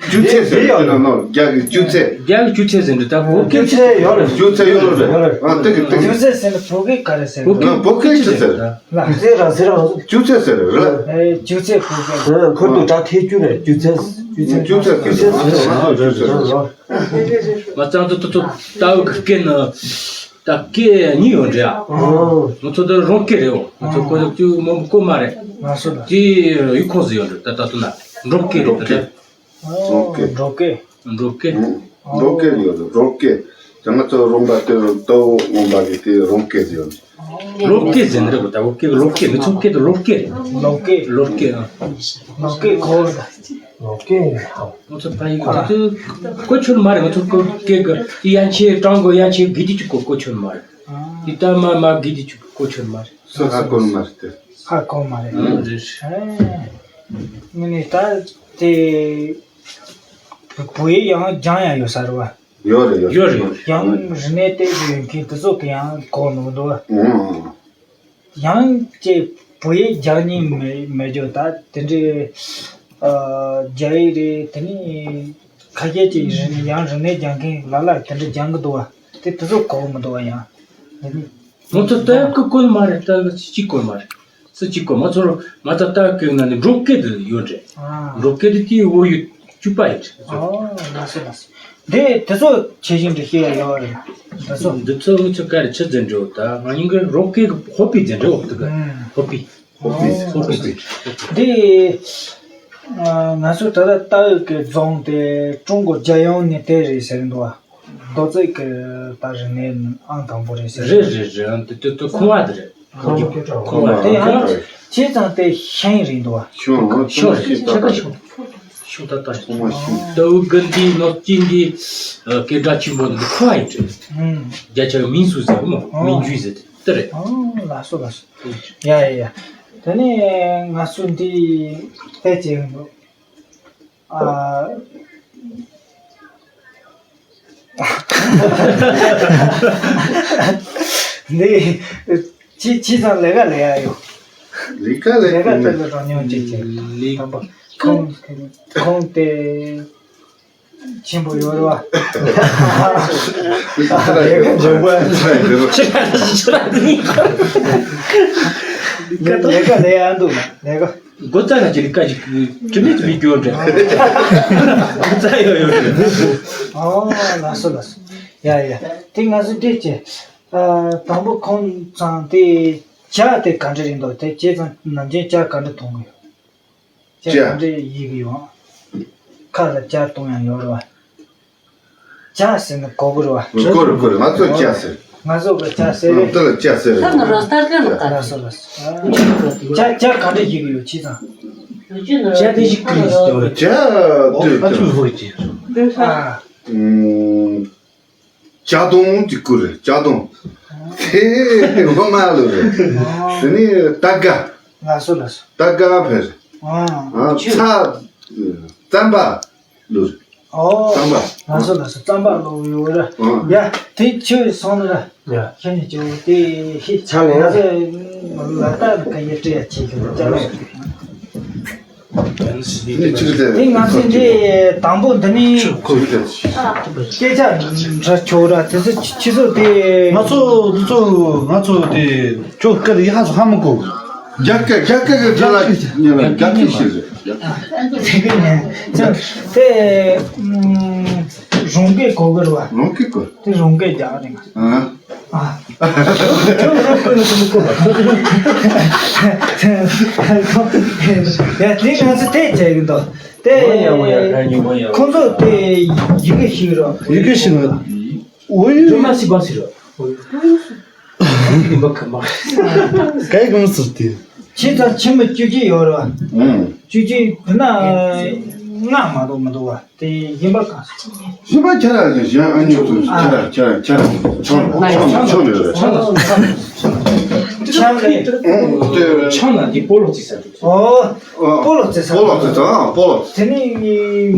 རྒྱུ་ཚད་ཟེར་གྱི་ན་ནོ། རྒྱ་གི་རྒྱུ་ཚད། རྒྱ་གི་རྒྱུ་ཚད་ཟེར་འདི་ལྟ་བུ། རྒྱུ་ཚད་ཡོད་རེད། རྒྱུ་ཚད་ཡོད་རེད། ཨ་དེ་གི་དེ་གི། རྒྱུ་ཚད་ཟེར་ན་བོད་སྐད་ག་རེ་ཟེར། བོད་སྐད་བོད་སྐད་ཅི་ཟེར། ལ། རྒྱུ་ཚད་ར་ཟེར་ར། རྒྱུ་ཚད་ཟེར་རེད། ཨེ་རྒྱུ་ཚད་བོད་སྐད། ཁོར་དུ་སྒྲ་ཐེ་རྒྱུ་རེད། རྒྱུ་ཚད། རྒྱུ་ཚད། རྒྱུ་ཚད་ཟེར་རེད། རྒྱུ་ཚད་ཟེར་རེད། ང་ཚང་ཏུ་ཏུ་ཏུ་ཏའུ་གི་སྐད་ནི། ད་སྐད་གཉིས་ཡོད་འདྲ། ཨོ། ང་ཚོ་ད་རོང་སྐད་རེད། འོ། ང་ཚོ་ཨོ། ཁོ་ཚོ་ཏུ་མོ་གོ་མ་རེད། ང་ཚོ་ད། དེ་ཡུལ་ཁོངས་སུ་ཡོད་འདྲ། ད་ད་ལྟ་ན་འབྲོག་སྐད་རེད་ད། ཨོ། འབྲོག་སྐད། འབྲོག་སྐད། ཨོ། འབྲོག་སྐད་ཡོད་འདྲ། འབྲོག་སྐད། ད་ང་ཚོ་རོང་པ་དེ་ལྟ་བུ་འོང་པ་གི་དེ་རོང་སྐད་ཡོད་འདྲ། ལོ་སྐད་ཟེར་འདྲ་གོ། ད་འོ་སྐད་གི་ལོ་སྐད། མི་ཚོ་སྐད་དུ་ལོ་སྐད་རེད། ལོ་སྐད། ལོ་སྐད། ཨ། ལོ་སྐད་གོ། ལོ་སྐད། ང་ཚོ་ཕ་ཡུལ་གྱི་དུས་གོ་ཆོད་མ་རེད། ང་ཚོ་གོ་སྐད་གི་དེ་ཡན་ཆད་ཀྲང་གོ་ཡན་ཆད་གི་དེ་ཅིག་གོ་གོ་ཆོད་མ་རེད། དེ་ད་མ་མ་གི་དེ་ཅིག་གོ་ཆོད་མ་རེད། སུ་ཧ་གོ་མ་རེད་དེ། ཧ་གོ་མ་རེད། ཨ་རེད། ཨེ། ངས་ནི་ད་དེ་བོད་ཡིག་ཡང་སྦྱང་ཡང་ཡོད་ས་རེད་བ། ཡོད་རེད་ཡོད་རེད། ཡོད་རེད་ཡོད་རེད། ཡང་རིག་གནས་བལྟས་བཞིན་ཡོད་མཁན་དེ་ཚོ་གི་ཡང་གོ་མི་འདུག་བ། ཨང་། ཡང་ཅིག་བོད་ཡིག་སྦྱང་སྙིང་མེད་མེད་རྒྱུ་ད་དེ་འདྲའི་ཨ་རྒྱ་ཡིག་རེད། དེ་ནི་ཁ་ཤས་ཅིག་རིག་ཡང་རིག་གནས་སྦྱང་མཁན་ལ་ལ་དེ་འདྲ་སྦྱང་གི་འདུག་བ། དེ་དེ་ཚོ་གོ་མི་འདུག་བ་ཡང་། དེ་ནི་ང་ཚོ་ལྟ་སྐུ་བཀོལ་མ་རེད། ལྟ་སྐུ་གཅིག་བཀོལ་མ་རེད། སུ་གཅིག་བཀོལ་མ་ཚོར་མ་ད་ལྟ་སྐུ་ན་ནི་འབྲོག་སྐད་དུ་ཡོད་རེད། ཨ། འབྲོག་སྐད་དུ་དེའི་འོ་ཡོད་བཅུ་པ་ཡོད་རེད། ཨོ་ལགས་སོ་ལགས་སོ། འདི་དེ་ཚོ་ཆེ་ཞིང་འདྲ་ཤེས་ཡ་ཡོད་རེད། དེ་ཚོ། འདི་ཚོ་ངི་ཚོ་ག་རེ་ཆི་ཟེར་འདྲ་ད་ང་ཉིན་གི་རོགས་སྐད་གི་ཧོ་པི་ཟེར་འདྲ་འོ་དུ་གི་ཧོ་པི། ཧོ་པི་ཧོ་པི་ཟེར། འདི་ང་ཚོ་ད་ལྟ་ལྟ་འོས་ཀྱི་རྫོང་དེ་ཀྲུང་གོ་རྒྱལ་ཡོངས་ནས་དེ་རེད་ཟེར་འདུག་བ། རྡོ་རྩིག་གི་ད་རིག་གནས་ཨང་དང་པོ་རེད་ཟེར། རེད་རེད་རེད། ཨང་དེ་དེ་དེ་ཁོང་བ་དེ་རེད། ཁོང་བ་ཁོང་བ་དེ་ཡང་བྱས་ཙང་དེ་ཤིང་རེད་འདུག་བ། ཤིང་ཤིང་རེད། ཆ་ག་ཤིང་། ཆུང་ད་ལྟ་ཚང་མ་ཤུ། ལྟ་བུ་དགའ་ལྡན་ནོར་སྐྱིད་འདི་སྐད་གྲགས་ཆེན་པོ་འདི་ཁོ་ཨེ་འདྲ། ཨུམ། རྒྱ་ཆེ་བའི་མིང་སུ་ཟེར་མོ་མིང་རྒྱུད་ཟེར་དེ་རེད། ཨོ་ལགས་སོ་ལགས་སོ། ཡ་ཡ་ཡ། དེ་ནས་ང་ཚོ་འདི་ཕལ་ཆེར་འདུག་ཨ། འདི་ཅི་ཅི་ཙམ་ལས་ཀ་ལས་ཡ་ཡོད། ལས་ཀ་ལས་ལས་ཀ་དེ་ལ་རོགས་མྱོང་བྱེད་ཀྱི་ལས་དམ་པ་ཁོང་ཁོང་དེ་ཆེན་པོ་ཡོད་རེད་བ། ལས་ཀ་འཇོན་པོ་ཡང་ཚ་ཡི་རེད། ལས་ཀ་ལས་ཡ་འདུག་ལས་ཀ། སྒོ་རྩ་ལ་ཅིག་ཀ་ཅིག་དྲི་མེད་དུ་མི་འགྱུར་འདྲ། སྒོ་རྩ་ཡོད་ཡོད་འདྲ། ཨོ་ལགས་སོ་ལགས་སོ། ཡ་ཡ། དེ་ང་ཚོ་འདི་ཅི། ཨ། དང་པོ་ཁོང་ཚང་དེ་ཇ་དེ་ག་འདྲ་རེད་འདུག་དེ་ཇ་ཚང་ནམ་རྒྱུན་ཇ་ག་འདྲ་འཐུང་གི་ཡོད། ཇ་ག་འདྲ་ཡི་གི་ཡོད། ཁ་ལ་ཇ་འཐུང་ཡང་ཡོད་རེད་བ། ཇ་ཟེར་ན་གོ་གི་རེད་བ། གོ་རེད་གོ་རེད། ང་ཚོ་ཇ་ཟེར། ང་ཚོ་གི་ཇ་ཟེར་རེད། ད་ལ་ཇ་ཟེར་རེད། ལགས་སོ་ལགས་སོ། ཇ་ཇ་ག་འདྲ་ཡི་གི་ཡོད་ཅི་ཙང་། ཇ་དེ་ཞིག་གི་ཡོད། ཇ་དུས་ཨ་ཆུ་ཧོ་ཅི། ཨ། ཇ་དོང་གི་སྐོར་རེད། ཇ་དོང་། དེ་ངོ་མ་ལོ་རེད། དེ་ནི་ཏ་དགའ། ལགས་སོ་ལགས་སོ། ཏ་དགའ་ཕེར། ཨ། ཚ། རྩམ་པ་ལོ་རེད། ཨོ། རྩམ་པ། ལགས་སོ་ལགས་སོ། རྩམ་པ་ལོ་ཡོད་ར། ཨ། ཡ་དེ་ཆོས་སོང་ན་ར། ཡ་ཁྱེད་ནི་ཇོ་དེ་ཧི་ཆ་ལེ་ཡ། ང་ཚོ་ལ་ལྟ་ནི་ཀ་ཡེ་སྤྲད་ཡ་ཆེ་ཞུ་ཅ་ལག་ནི་ཅི་རེད། དེ་ང་ཚོས་འདི་དང་པོ་འདི་ནི་སྐད་ཆ་འདྲ་ཆོག་ར། དེ་ཚོ་ཁྱི་ཚོ་དེ་ང་ཚོ་འདི་ཚོ་ང་ཚོ་དེ་ཁྱོད་སྐད་ཡ་ཧ་ཧ་མི་གོ། རྒྱ་སྐད་རྒྱ་སྐད་ཀྱི་རྒྱ་ལ་ཉེ་ལ་རྒྱ་སྐད་ཤེས་རེད། དེ་གི་ནས་ཅང་དེ་རོང་སྐད་གོ་གི་རེད་བ། རོང་སྐད་གོ། དེ་རོང་སྐད་རྒྱག་རེད། ཨ། ཨ། ཁྱོད་རོགས་ཀུན་ནས་ཀུན་ཀུན། ཡ་དེ་ང་ཚོ་དེ་བྱས་ཀྱི་འདུག་དེ་ཁོང་ཚོ་དེ་ཡི་གེ་ཤིག་རོ། ཡི་གེ་ཤིག་རོ། འོ་ཡུ། ཁྱོད་མ་ཤི་བ་ཤི་རོ། ཡིན་པ་ག་མ། གའི་གང་ཟེར་ཏེ། ཁྱེད་ཚོ་ཁྱིམ་མི་བཅུ་གཅིག་ཡོད་རོ། ཨང་། བཅུ་གཅིག་བུ་ན་ལྔ་མ་གཏོགས་མི་འདུག་བ། དེ་ཡིན་པ་གང་ཟེར། ཡིན་པ་ཁྱེད་རང་གི་གཞན་ཨ་ཉོ་དུ་ཁྱེད་རང་ཁྱེད་རང་ཁྱེད་རང་ཆང་ཆང་ཆང་ཆང་ཡོད་རེད། ཆང་ལ་ཆང་ལ་ཆང་ལ་ཆང་ལ་ཨང་། དེ་ཆང་ལ་འདི་སྤོ་ལོ་རྩེ་ས་འདུག་ཨོ། སྤོ་ལོ་རྩེ་ས། སྤོ་ལོ་རྩེ་ས། ཨང་། སྤོ་ལོ་རྩེ། དེ་ནི་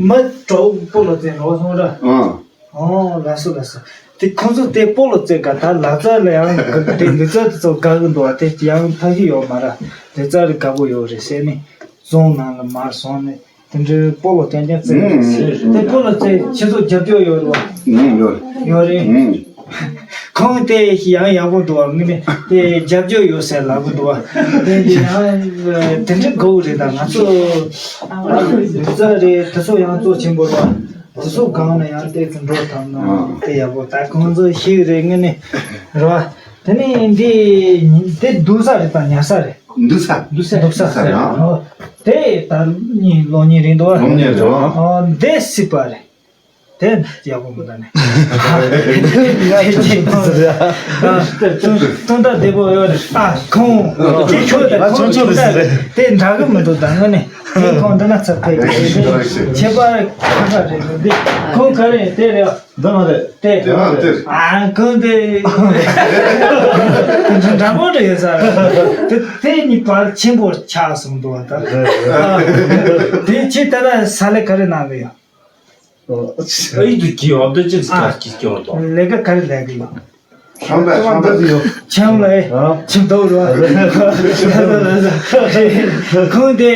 མི་གྲོགས་སྤོ་ལོ་རྩེ་འགྲོ་སོང་ར། ཨང་། ཨོ་ལགས་སོ་ལགས་སོ། དེ་ཁོང་ཚོ་དེ་སྤོ་ལོ་རྩེ་ག་ད་ལག་རྩལ་ལ་ཡང་དེ་ལུས་རྩལ་དེ་ཚོ་དགའ་གི་འདུག་བ། དེ་ཡང་ཐབས་ཤེས་ཡོད་མ་ར། ལུས་རྩལ་རེ་དགའ་པོ་ཡོད་རེད་ཟེར་ནས་རྫོང་ནང་ལ་མར་སོང་ནས། དེ་འདྲའི་སྤོ་ལོ་རྐྱང་རྐྱང་རྩེ་ཡོད་རེད། དེ་སྤོ་ལོ་རྩེ་ཁྱེད་ཚོ་རྒྱབ་སྐྱོར་ཡོད་རེད་བ། ཡོད་རེད། ཡོད་རེད། ཁོང་དེ་ཡང་ཡག་པོ་འདུག་བ། ངས་ནི་དེ་རྒྱབ་སྐྱོར་ཡོད་ཟེར་ལབ་གི་འདུག་བ། དེ་འདི་ཡང་དེ་འདྲའི་དགའ་བོ་རེད། ད་ང་ཚོ་ལུས་རྩལ་རེད། དེ་ཚོ་ཡང་གཙོ་ཆེན་པོ་རེད་བ། དེ་ཚོ་སྒང་ལ་ཡང་དེ་ཚོ་འགྲོ་ཐུབ་ན་དེ་ཡག་པོ། ད་ཁོང་ཚོ་ཤེས་གི་རེད། ངས་ནི་རེད་བ། དེ་ནས་འདི་དེ་སྡུག་ས་རེད་དང་ཉར་ས་རེད། འདུག་ས། འདུག་ས། འདུག་ས། འདུག་ས་རེད། ཨ། ཨོ། དེ་ད་གཉིས་ལོ་གཉིས་རིང་འདུག་བ། ལོ་གཉིས་རེད། ཨོ། འདི་སྲིད་པ་རེད། དེ་ཡག་པོ་མི་འདུག་ནས། ང་ཚོ་ཅིག་འདུག་ས་རེད། ཨ། སྟོན་སྟོན་ཟླ་བདེ་པོ་ཡོད་རེད། ཨ། ཁོང་ཁྱེད་ཁྱོད་དང་ང་ཁོང་ཆུང་ཆུང་རེད་ཟེར་རེད། དེ་འདྲ་གི་མི་འདུག་ད་ངོ་ནས་ཁྱེད་ཁོང་འདི་ན་ཚབ་ཕེབས་ཀྱི་རེད། ཁྱད་པར་ཁ་ཁ་རེད་འདུག་འདི་ཁོང་ག་རེ་དེ་རེད། འདི་མ་རེད། དེ། དེ་ཡང་དེ། ཨ་གང་དེ། འདྲ་པོ་འདྲ་ཡོད་ས་རེད། དེ་དེ་གཉིས་བར་ཆེན་པོ་ཆགས་སོང་འདུག་བ་ད། དེ་ཁྱེད་ད་ལྟ་ས་ལེ་ག་རེ་གནང་གི་ཡོད། ཨ་ཡིག་ཏུ་གྱིས་འོ་དེ་ཅི་ཟིག་ག་གྱིས་སྐྱོང་དོ། ལས་ཀ་ག་རེ་ལས་གི་ཡོད། ཁྲམ་པ་ཁྲམ་པ་ཟིག་ཡོད། ཁྱམས་ལ་ཨེ། ཨ། ཁྱིམ་ཐོག་རུ། ཁོང་དེ་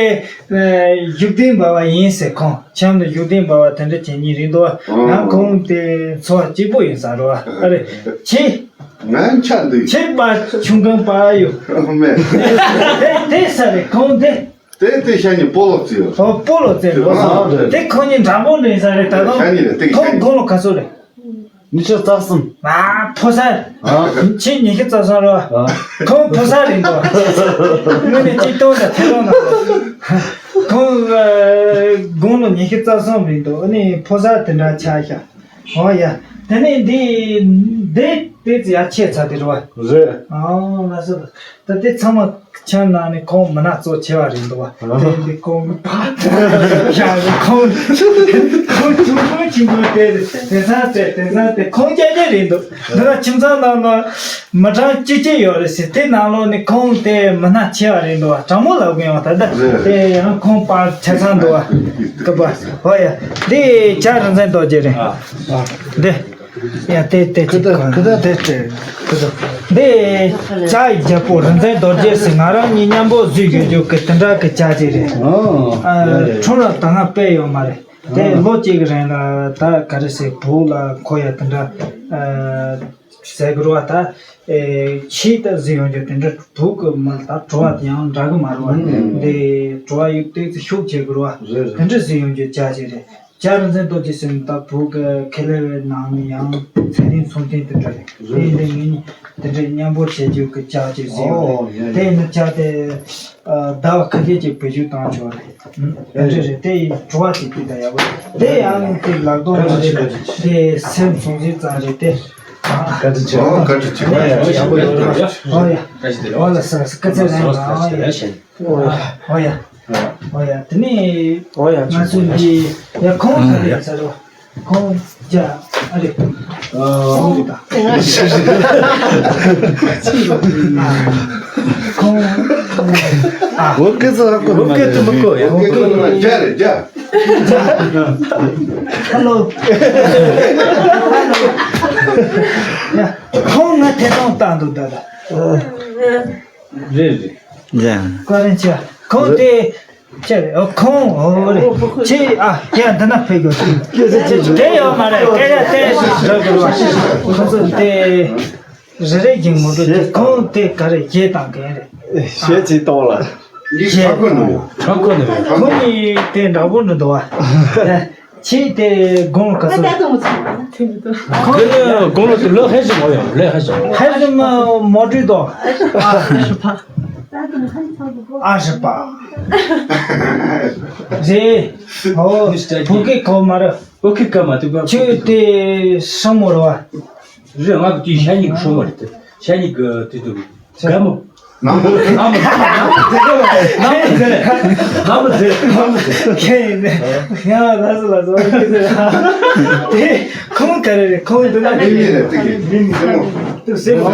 བཞུགས་གདན་འབའ་བ་ཡིན་ཟེར། ཁོང་ཁྱིམ་དུ་བཞུགས་གདན་འབའ་བ་དེ་འདྲ་བྱེད་ཉིན་རིང་དུ་བ། ང་ཁོང་དེ་འཚོ་བ་གཅིག་པོ་ཡིན་ས་རུ་བ། ཨ་རེ། ཁྱེད། ང་ཆ་འདུག་ཁྱེད་པ་ཆུང་གང་པ་ཡོད། མེད། དེ་དེ་ས་རེ་ཁོང་དེ། དེ་དེ་ཤ་ཉི་སྤོ་ལོ་རྩེ་ཡོད། ཨོ་སྤོ་ལོ་རྩེ་འགྲོ་སོང་། ཨ་རེད། དེ་ཁོང་གཉིས་འདྲ་པོ་འདྲ་ཡིན་ས་རེད། ད་དུང་ཤ་ཉི་རེད། དེ་ཁོང་ཤ་ཉི་དགུང་ལོ་ག་ཚོད་རེད། ཉི་ཤུ་རྩ་གསུམ། ཨ་ཕོ་གསར། ཨ། ཁྱེད་ཉི་ཤུ་རྩ་གསུམ་རེད་བ། ཨ། ཁོང་ཕོ་གསར་རེད་འདུག་དངོས་གནས་གཅིག་སྟོང་དང་ཐེ་རོང་ནང་ཁོང་དགུང་ལོ་ཉི་ཤུ་རྩ་གསུམ་རེད་འདུག་ཨ་ནི་ཕོ་གསར་དེ་འདྲ་ཆགས་ཤག་ཨོ་ཡ། དེ་ནས་འདི་འདི། དེ་ཚོ་ཡར་ཆད་ཚར་དེ་རེད་བ། རེད། ཨོ་ལགས་སོ། ད་དེ་ཚང་མ་ཁྱོན་ནང་ནས་ཁོང་མི་སྣ་གཙོ་ཆེ་བ་རེད་འདུག་བ། དེ་འདི་ཁོང་གི་ཕ་ཤ་གི་ཁོང་ཁོང་ཆུང་ཆུང་ཆུང་ཆུང་དེ་དེང་སང་དེ་དེང་སང་དེ་ཁོང་སྐྱ་སྐྱ་རེད་འདུག་འདི་ལ་ཁྱིམ་ཚང་ནང་ལ་མི་གྲངས་གཅིག་གཅིག་ཡོད་རེད་ཟེར། དེ་ནང་ལོགས་ནས་ཁོང་དེ་མི་སྣ་ཆེ་བ་རེད་འདུག་བ། དྲང་མོ་ལབ་གི་ཡོང་ད་ལྟ་དེ་ཡང་ཁོང་པར་ཆ་ཚང་འདུག་བ། སྐུ་པ་ཧོ་ཡ། འདི་ཇ་རིག་འཛིན་རྡོ་རྗེ་རེད། འདི། ཡ་དེ་དེ་ཁི་ཅིག་ད་གོ་ཁི་ད་དེ་སྤྲད་ཁི་ད། འདི་ཇ་ཡི་རྒྱལ་པོ་རིག་འཛིན་རྡོ་རྗེ་ཟེར། ང་རང་གཉིས་མཉམ་པོ་བཟོས་ཡོད་རྒྱུ་གི་དེ་འདྲ་གི་ཇ་ཅིག་རེད། ཨ། ཨ་ཡ་ཡ། ཁྲོམ་ལ་ད་སྔ་དཔེ་ཡོད་མ་རེད། དེ་ཨ་ལོ་གཅིག་གི་རིང་ལ་ད་ག་རེ་ཟེར་བུ་ལ་ཁོ་ཡ་དེ་འདྲ་ཨ་ཟེར་དགོས་རེད་བ། ད་ཨེ་ཆེས་ད་བཟོས་ཡོང་རྒྱུ་དེ་འདྲ་བུ་གི་མི་ལ་ད་བྲོ་བ་དེ་ཡང་འདྲ་གི་མ་རེད་བ། ཨ་འདི་བྲོ་བ་ཡོད་དེ་ཚོ་ཤུགས་རྒྱག་དགོས་རེད་བ། རེད་རེད། དེ་འདྲ་བཟོས་ཡོང་རྒྱུ་ཇ་ཅིག་རེད། ཇ་རིག་འཛིན་རྡོ་རྗེ་ཟེར་ནི་ད་བོད་ཀྱི་ཁེ་ལས་པའི་ནང་ནས་ཡང་ཚད་ལྡན་ཚོང་རྟེན་དེ་འདྲ་རེད། དེ་ཡིན་དུས་ངེད་གཉིས་དེ་འདྲའི་མཉམ་པོ་བྱེད་རྒྱུ་གི་ཇ་ཅིག་བཟོས་ཡོད་རེད། ཨོ་ཡ་ཡ། དེ་ཡིན་ན་ཇ་དེ་ཨ་ཟླ་བ་ཁ་ཤས་ཅིག་བེད་སྤྱོད་བཏང་ཆོག་རེད། ཨ་དེ་འདྲ་རེད། དེ་ཡིན་བྲོ་བ་ཅིག་དེ་ད་ཡག་པོ་རེད། དེ་ཡང་དེ་ལག་ཐོག་མ་རེད་ལ་དེ་སེམས་སུན་གཞི་ཙམ་རེད་དེ། བཀའ་དྲིན་ཆེ། ཨོ་བཀའ་དྲིན་ཆེ། ཨོ་ཡ་ཡག་པོ་ཡོད་རེད། ཨོ་ཡ། ཨོ་ལ་ས་སྐུ་ཚེ་རིང་། ཨོ་ཡ། ཨོ་ཡ། ཨོ་ཡ། དེ་ནས་ཨོ་ཡ། ང་ཚོ་འདི་ཡ་ཁོང་ག་རེ་ཟེར་རོ། ཁོང་ཇ་ཨ་རེ། ཨོ་ད། ཁོང་ཨ། ཨོ་ཀེ་ཟེར་ཧ་གོ་ནི་མ་རེད། ཨོ་ཀེ་ཟེར་མི་གོ་ཡ། ཨོ་ཀེ་ཟེར་མི་གོ་ཇ་རེད་ཇ། ཧ་ལོ། ཧ་ལོ། ཡ་ཁོང་ང་ཐད་གཏོང་བཏང་འདུག་ད་ད། རེད་རེད། ཡ། བཀའ་དྲིན་ཆེ། ཁོང་དེ་ཅེ་རེད། ཨོ་ཁོང་ཨོ་རེད་ཅེ། ཨ་ཡ་འདི་ན་ཕེབས་དགོས་ཅེ་ཅེ་དེ་ཡོད་མ་རེད། སྐད་ཆ་དེ་རག་དགོས་རེད་བ། ཁོང་ཚོ་དེ་རེ་རེ་བཞིན་ངོ་སྤྲོད་དེ་ཁོང་དེ་ག་རེ་བྱེད་སྟངས་ག་རེ། ཤེས་ཅིག་གཏོང་ལ། འདི་ཧྲ་གོ་ནོ་ཡོད། ཧྲ་གོ་ནོ་ཡོད། ཁོང་གཉིས་དེ་འདྲ་པོ་འདྲ་འདུག་བ། ཁྱེད་དེ་དགུང་ལོ་ག་ཚོད། ཁོང་དེ་ནི་དགུང་ལོ་དེ་ལོ་ཧེ་ཞིག་མོ་ཡོད། ལོ་ཧེ་ཞིག་མོ། ཧེ་ཞིག་མོ་མོ་ཀྲུའི་དོ། ཨ་ཧྲི་ཕ། ཨ་ཧྲི་པ། རེད། ཨོ་བུ་གེ་གོ་མ་ར། བུ་གེ་ག་མ་ཐུབ་པ། ཁྱེད་དེ་ཧྲ་མོ་ར་བ། རེད། ང་གི་དེ་ཤ་ཉིག་ཧྲ་མོ་རེད། ཤ་ཉིག་གི་དེ་དུ། ག་མོ། ནམ་མོ། ནམ་མོ། ནམ་མོ་ཟེར། ནམ་མོ་ཟེར། ནམ་མོ་ཟེར། ཁྱེད་ཡིན་ནས། ཡང་ལ་སོ་ལ་སོ་ཁྱེད་ཟེར། དེ་ཁོང་ག་རེ་རེད། ཁོང་འདི་ན་རེད། མི་ཡིན་རེད། དེ་གི་མི་མི་ཟེར་མོ། དུ་ཟེར་མོ།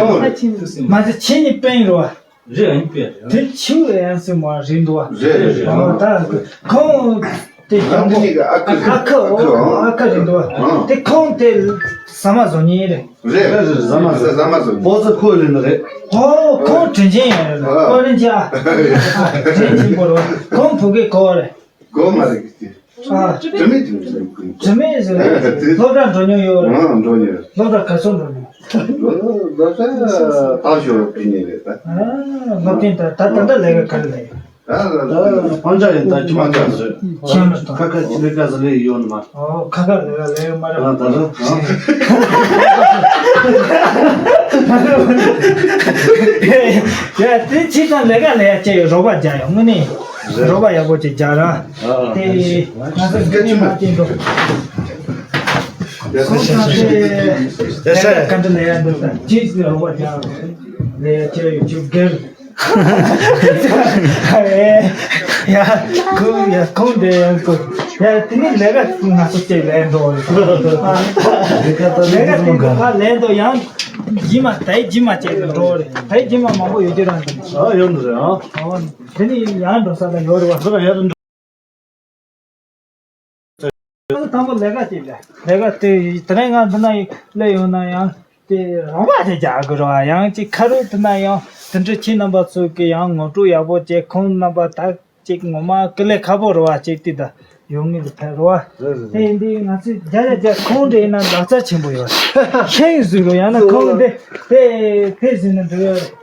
མ་ཟེར་ཁྱེད་ནི་པན་རོ། རེད། ཨ་ནི་པན་རེད། དེ་ཆུ་ཡང་སེ་མོ་རེད་འདུག་བ། རེད་རེད་རེད། ཨ་ད་ཁོང་དེ་ང་ཡང་མོ་ནི་ཨ་ཁུ། ཨ་ཁུ། ཨོ་ཨ་ཁུ། ཨ་ཁུ་རེད་འདུག་བ། ཨ་དེ་ཁོང་དེ་ཟ་མ་བཟོ་མཁན་རེད། རེད་རེད་རེད། ཟ་མ་ཟ་ཟ་མ་ཟ། ཕོ་ཚོ་ཁོ་ལེན་ནི་རེད། ཨོ་ཁོང་དྲིན་ཆེན་ཡིན་རེད། ཨ། ཁོ་དྲིན་ཆེན་ཨ། དྲིན་ཆེན་པོ་རེད། ཁོང་བུ་གའི་ཁོ་རེད། གོ་མ་རེད་ཀི། ཨ། དྲི་མེད་དྲི་མེད་ཟེར་ཀི། དྲི་མེད་ཟེར་རེད། སློབ་གྲྭ་འགྲོ་མྱོང་ཡོད་རེད། ཨ་འགྲོ་མྱོང་། སློབ་གྲྭ་ག་ཚོད་འགྲོ་མྱོང་། སློབ་གྲྭ་ད་ཞོར་ཕི་ཉིན་རེད་ད། ཨ་སློབ་ཐེངས་ད་ད་ད་ལས་ཀ་ག་རེ་ལས། ད་ཕང་ཆ་ཡིན་ད་ཁྱིམ་ཚང་ཟེར། ཁྱིམ་ཚང་། ཁ་ཁ་ཅི་ལས་ཀ་ཟེར་ལས་ཡོད་ནི་མ། ཨོ་ཁ་ཁ་ལས་ཀ་ལས་ཡོད་མ་རེད། ཨ་ད་རེད། ཡ་དེ་ཁྱིམ་ཚང་ལས་ཀ་ལས་ཡ་ཅེ་ཡོད། རོགས་པ་རྒྱག་ཡོད་དངོས་གནས། རེད། རོགས་པ་ཡག་པོ་ཅིག་རྒྱག་ར། ཨ་དེ་ང་ཚོ་འདི་ནས་མ་བསྟན་འགྲོ། ཁོང་ཚང་དེ་ལས་ཀ་ག་འདྲ་ལས་ཡ་འདུག་ད་ཅི་ཟེར་རོགས་པ་རྒྱག་ལས་ཡ་ཅེ་ཡོད་ཅིག་སྒེར། ཡ་ཁོང་ཡ་ཁོང་དེ་ཡང་ཁོ་ཡ་དེ་ནི་ལས་ཀ་ང་ཚོ་སྐྱེལ་ལས་འགྲོ་རེད། ལས་ཀ་དེ་འགོ་ཁ་ལས་འགྲོ་ཡང་ཇི་མ་དེ་ཇི་མ་བྱས་ནས་འགྲོ་རེད། དེ་ཇི་མ་མང་པོ་ཡོད་ཀྱི་རང་འདུག་ཨ་ཡོད་འདུག་རེད་ཨ། ཨོ་དེ་ནི་ཡང་འགྲོ་ས་ལ་ཡོད་རེད་བ། ང་ཚོ་དང་པོ་ལས་ཀ་ཅིག་ལས་ལས་ཀ་དེ་དེ་རིང་ང་འདི་ན་སླེབས་ཡོང་ན་ཡང་། དེ་རོགས་པ་དེ་རྒྱག་དགོས་རེད་བ། ཡང་ཅིག་ཁ་རུ་དེ་ན་ཡང་དེ་འདྲ་ཁྱེད་རྣམ་པ་ཚོ་གི་ཡང་ངོ་སྤྲོད་ཡག་པོ་བྱས། ཁོང་རྣམ་པ་ད་ཅིག་ངོ་མ་ཀི་ལས་ཁག་པོ་རེད་བ། ཅིག་དེ་ད་ཡོང་ངེས་ཀྱི་ཕན་རེད་བ། རེད་རེད་དེ་རེད། ཡིན་དུས་ང་ཚོས་རྒྱ་རྒྱ་རྒྱ་ཁོང་འདྲ་ཡིན་ན་ལག་རྩལ་ཆེན་པོ་ཡོད། ཤེས་ཟིག་རོ་ཡང་ན་ཁོང་འདི་དེ་དེ་ཟིན་ན་འགྲིག་ཡོད་རེད།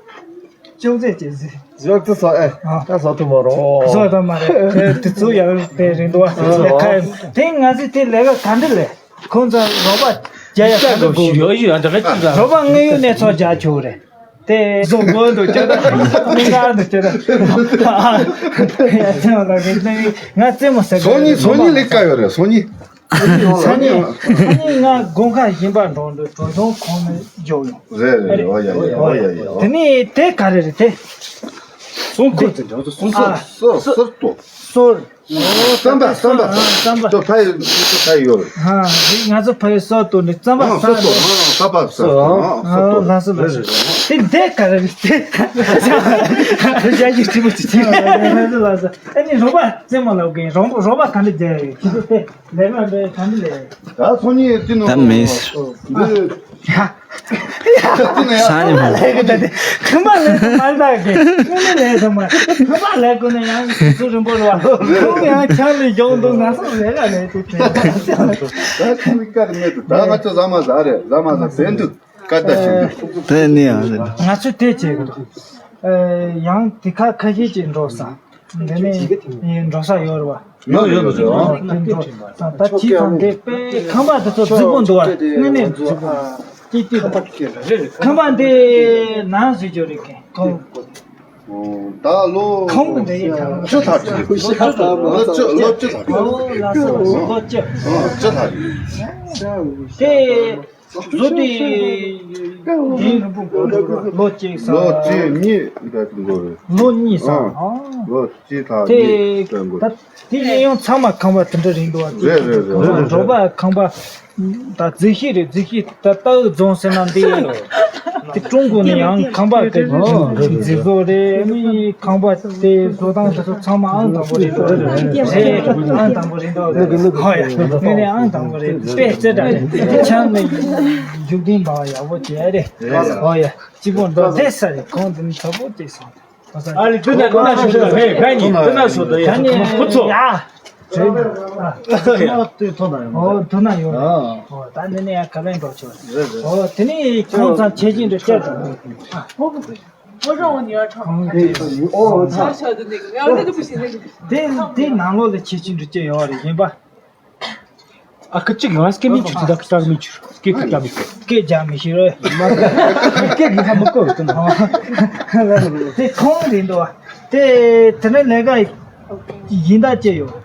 ཅུང་ཟད་ཅིག་ཟིན། ཟོག་ཏུ་ཟ་ཨེ། ཨ། ད་ཟ་ཐུབ་མ་རོ། ཟོག་ད་མ་རེད། དེ་དེ་ཚོ་ཡང་དེ་རིང་འདུག་བ། ཨ། ཁ་དེ་ང་ཚོས་དེ་ལས་ཀ་ག་འདྲ་ལས། ཁོང་ཚོ་རོགས་པ་རྒྱག་ཡ་ག་འདྲ་དགོས། ཡོད་ཡོད་ཨ་འདྲ་ག་ཅི་འདྲ། རོགས་པ་དངོས་ཡོད་གནས་ཚུལ་རྒྱག་ཆོག་རེད། དེ་བཟོ་དགོས་འདུག་ཅེ་ད། མི་འགའ་འདུག་ཅེ་ད། ཡ་ཚེ་མ་ལགས་ཀྱིས་ང་རྩེད་མོ་ཟེར་གི། སང་ཉིན་སང་ཉིན་ལས་ཀ་ཡོད་རེད་སང་ཉིན། ས་གནས་ས་གནས་ང་དགོན་ཁག་གཞན་པ་འགྲོ་འདུག་གྲོས་ཚོགས་ཁོངས་ནས་འཇོག་ཡོང་། རེད་རེད། ཨོ་ཡ་ཡ། ཨོ་ཡ་ཡ། དེ་ནས་དེ་ག་རེ་རེད་དེ། སྲུང་སྐྱོབ་ཟེར་འདྲ་བོ་སྲུང་སྐྱོབ། ཨ། སོ་སོ་སོ་སོ། སོར། རྩམ་པ་རྩམ་པ། རྩམ་པ། ཏོ་ཕ་ཡི་ཏོ་ཕ་ཡི་ཡོད། ཧ། ང་ཚོ་ཕ་ཡི་སོ་ཏོ་ནི་རྩམ་པ། ཨ། སོ་ཏོ། ཨ། ས་པ་ས། ཨ། སོ་ཏོ། ལ་སོ་ལ་སོ། དེ་འདས་ག་རེ་རེད་དེ། ཡ་ཡི་ཅི་མོ་ཅི་ཅི། ལ་སོ་ལ་སོ། ཨ་ནི་རོགས་པ་རྩེད་མོ་ལབ་གིན་རོགས་རོགས་པ་ག་འདྲ་རྒྱག་ཡོད་ཁྱི་ཚོ་དེ། ལས་ཀ་འདྲ་ག་འདྲ་ལས། ད་སོ་ཉི་ཅི་ནོ། ད་མེད། འདི། ཡ། ས་ཉི་མ། ལས་ཀ་ད་དེ་ཁང་པ་ལས་མ་ལྟ་གི་དངོས་གནས་ལས་ཐོག་མ་ཁང་པ་ལས་དགོས་ན་ཡང་ཚུར་རིམ་པོ་རེད་བ། ཁོང་ཡང་ཆང་ལས་གཞོགས་འདུག་ང་ཚོ་ལས་ཀ་ལས་དེ་དེ། ད་ཁང་པའི་ཀ་རེ་མེད་དུ་ད་ང་ཚོ་ཟ་མ་ཟ་རེད། ཟ་མ་ཟ་དེ་འདུག་ཀ་ད་ཞིག་འདུག་དེ་ནི་ཡང་རེད། ང་ཚོ་དེ་བྱེད་དགོས་འདུག་ཨེ། ཡང་དེ་ཁ་ཁ་ཤས་ཅིག་འགྲོ་ས། འདི་ནས་འགྲོ་ས་ཡོད་རེད་བ། ཡོད་ཡོད་འགྲོ་ས་ཡོད། དེ་འགྲོ་ས་ད་ཅི་ཙམ་དེ་དཔེ་ཁང་པ་དེ་ཚོ་རྫིག་པོ་འདུག་བ། དངོས་གནས་རྫིག་པོ། ཅི་ཅི་ཁང་པ་དེ་ནང་བཟོས་ཀྱི་རེད་ཀན་ཁོང་། ད་ལོ་ཁོང་གི་འདི་ཡིན་ད། བཅུ་ཐག་ཅིག་ལོ་བཅུ་ལོ་བཅུ་ཐག་ཅིག་ཨོ་ལ་སོ་ལོ་བཅུ། ཨོ་བཅུ་ཐག་ཅིག་དེ། བཟོ་དེ་ཡིན་རིང་པོ་འགོར་འགྲོ་ར། ལོ་གཅིག་ས། ལོ་གཅིག་གཉིས་འདྲ་འགོར་རེད། ལོ་གཉིས་ས། ཨང་། ཨང་། ལོ་གཅིག་ལྷག་དེ་གཉིས་ཙམ་འགོར། ད་དེ་གཉིས་ཡང་ཚང་མ་ཁང་པ་དེ་འདྲ་རིང་འདུག་བ། རེད་རེད་རེད། རོགས་པ་ཁང་པ་ད་རྫིག་ཤོས་རེད། རྫིག་ཤོས་ད་ལྟ་བུ་རྫོང་ཟེར་ན་འདི་དེ་ཀྲུང་གོ་ནས་ཡང་ཁང་པ་དེ་རྫིག་བཟོ་རེད། ཨ་ནི་ཁང་པ་དེ་བཟོ་སྟངས་དེ་ཚོ་ཚང་མ་ཨང་དང་པོ་རེད་འདུག་རེད། ཨང་དང་པོ་རེད་འདུག་ཧོ་ཡ། ངས་ནས་ཨང་དང་པོ་རེད། དཔེ་རྩེ་དྲག་རེད། དེ་ཆང་ནས་མཇུག་སྡུད་འབའ་ཡག་པོ་བྱས་རེད། ཨོ་ཡ། སྐྱིད་པོ་འགྲོ་བསྡད་ས་རེད། གོང་དུ་ནི་དྲག་པོ་བྱས་སོང་། ཨ་ལི་དུ་ན་དུ་ན་ཤོད་དོ། ཧེ་ཧེ་ནི་དུ་ན་ཤོད་དོ། ཡ་ཁོ་ཚོ། ཡ། ཨ་ཨོ་དུ་ན་ཡོད། ཨོ་ད་ནི་ནི་ཡ་ག་ལན་འགྲོ་ཆོག་ཨོ་དེ་ནི་ཁོང་ཚང་ཁྱེད་ཀྱིས་འདྲི་བཤད་དང་། 我让我女儿唱。 ཁོང་གིས། ཨོ་ཚ། 小的那个，然后那个不行，那个不行。 དེ་དེ་ནང་ལོགས་ལ་ཁྱེད་ཀྱིས་འདྲི་བྱེད་ཡོད་རེད། ཡིན་པ། ཨ་ཁུ་གཅིག་ང་སྐད་མི་ཆུ་དེ་དག་སྐྲག་མི་ཆུ་སྐད་ཁུ་སྐྲག་མི་ཆུ། སྐད་རྒྱག་མི་ཤེས་རེད། མ་སྐད་གི་ཧ་མི་གོ་བ་དེ་ན། དེ་ཁོང་རེད་འདུག་བ། དེ་དེ་ནས་ལས་ཀ་ཡིན་ད་ཅེ་ཡོད།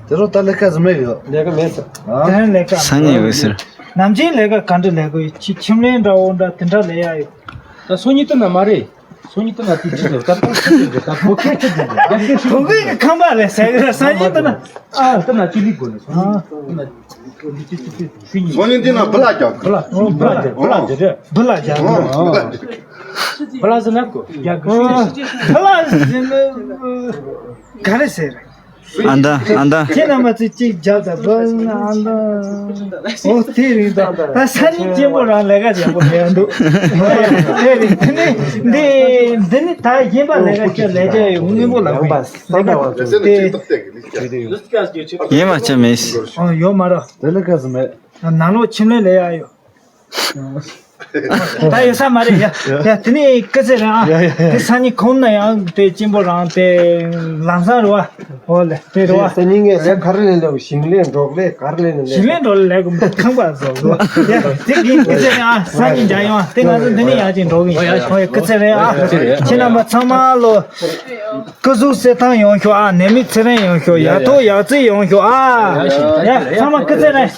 དེ་རུ་ད་ལས་ཀ་ཟི་མེད་ཡོད། ལས་ཀ་མེད་ས། དེ་ནས་ལས་ཀ་སང་ཉིན་ཡོད་ཟེར། ནམ་རྒྱུན་ལས་ཀ་ག་འདྲ་ལས་དགོས་ཡོད། ཁྱི་ཁྱིམ་ལས་འདྲ་བོ་འདྲ་དེ་འདྲ་ལས་ཡ་ཡོད། ད་སང་ཉིན་ལྟ་ན་མ་རེད། སང་ཉིན་ལྟ་ན་དུས་ཅི་ཟེར་ད་ཕོ་ཁྱི་ཅི་ཟེར་ད་ཕོ་ཁྱི་ཅི་ཟེར་ད་ཕོ་ཁྱི་ཅི་ཟེར། ཕོ་ཁྱི་གི་ཁང་པ་ལས་ཟེར་གི་རེད། སང་ཉིན་ལྟ་ན། ཨ་ལྟ་ན་ཅི་ལི་དགོས་ནས་སང་ཉིན་ལྟ་ན་ཅི་ཅི་ཅི་ཅི་ཤི་ཉིན། སང་ཉིན་ལྟ་ན་བུ་ལ་རྒྱག་བུ་ལ་བུ་ལ་རྒྱག་བུ་ལ་རྒྱག་རེད། བུ་ལ་རྒྱག་རེད། བུ་ལ་ཟེར་ན་གོ་རྒྱག་གི་ཤི་ཉིན། བུ་ལ་ཟེར་ན་ག་རེ་ཟེར། ཨ་མདའ་ཨ་མདའ། ཁྱེད་རྣམ་པ་ཚོས་གཅིག་རྒྱབ་དང་བུ་ཨ་མདའ། ཨོ་དེ་རིང་ད་ད་ས་ཉིན་གཅེན་པོ་རང་ལས་ཀ་ཡག་པོ་མེད་འདུག་དེ་རིང་འདི་ནི་འདི་འདི་ནི་ད་གཞན་པ་ལས་ཀ་ཁྱོད་ལས་ཀ་ཡོད་དངོས་པོ་ལ་ལས་ཀ་དེ་ཡིན་མ་ཆ་མེད། ཨོ་ཡོད་མ་རེད། དེ་ལས་ཀ་ཟི་མེད། ནང་ལོགས་ཁྱིམ་ལས་ལས་ཡག་ཡོད། ད་ཡོད་ས་མ་རེད་ཡ། ཡ་དེ་ནི་སྐུ་ཚེ་རིང་ཨ། ཡ་ཡ་ཡ། དེ་སང་ཉིན་ཁོང་ན་ཡང་དེ་གཅེན་པོ་རང་དེ་ལམ་སང་རེད་བ། ཨོ་ལེ་དེ་རེད་བ། སང་ཉིན་ངས་ལས་ག་རེ་ལས་ལས་ཞིང་ལས་འབྲོག་ལས་ག་རེ་ལས་ལས། ཞིང་ལས་འབྲོག་ལས་ལས་གུམ་ཁང་པ་བཟོ་བཟོ། ཡ་དེ་གི་སྐུ་ཚེ་རིང་ཨ། སང་ཉིན་མཇལ་ཡོང་ཨ། དེ་ང་ཚོ་འདི་ནས་ཡར་ཅིག་འགྲོ་གི་ཡིན། ཨོ་ཡ་སྐུ་ཚེ་རིང་ཨ། ཁྱེད་རྣམ་པ་ཚང་མ་ལོ། སྐུ་གཟུགས་གསལ་ཐང་ཡོང་ཤོག་ཨ། ནད་མེད་ཚེ་རིང་ཡོང་ཤོག་ཡ་ཐོག་ཡག་རྩེ་ཡོང་ཤོག་ཨ། ཡ་ཚང་མ་སྐུ་ཚེ་རིང་།